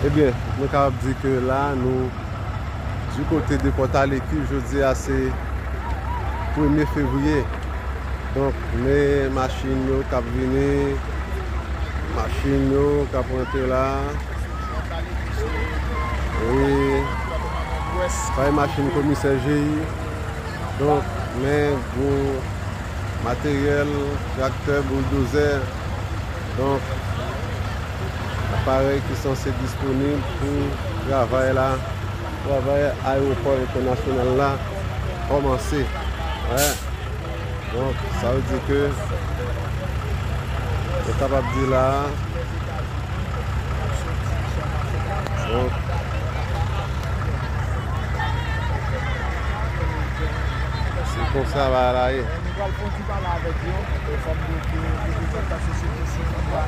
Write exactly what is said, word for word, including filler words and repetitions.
Ebyen, nou kapab di ke la, nou du kote de Pòtalèki, jodi a se premye fevriye. Donk, men machin yo k ap vini, machin yo k ap rantre la. Wi, bay machin komisè G I. Donk, men gwo materyèl, traktè, bouldozè. Donk, aparèy ki sanse disponib pou travay la, travay ayewopò entènasyonal la kòmanse. Wè. Donk, sa vle di ke nou kapab di la, donk, se konsa bagay la ye. Nou pral fè yon ti pale avèk yo. E fò m di w ke reprezantan sosyete sivil la,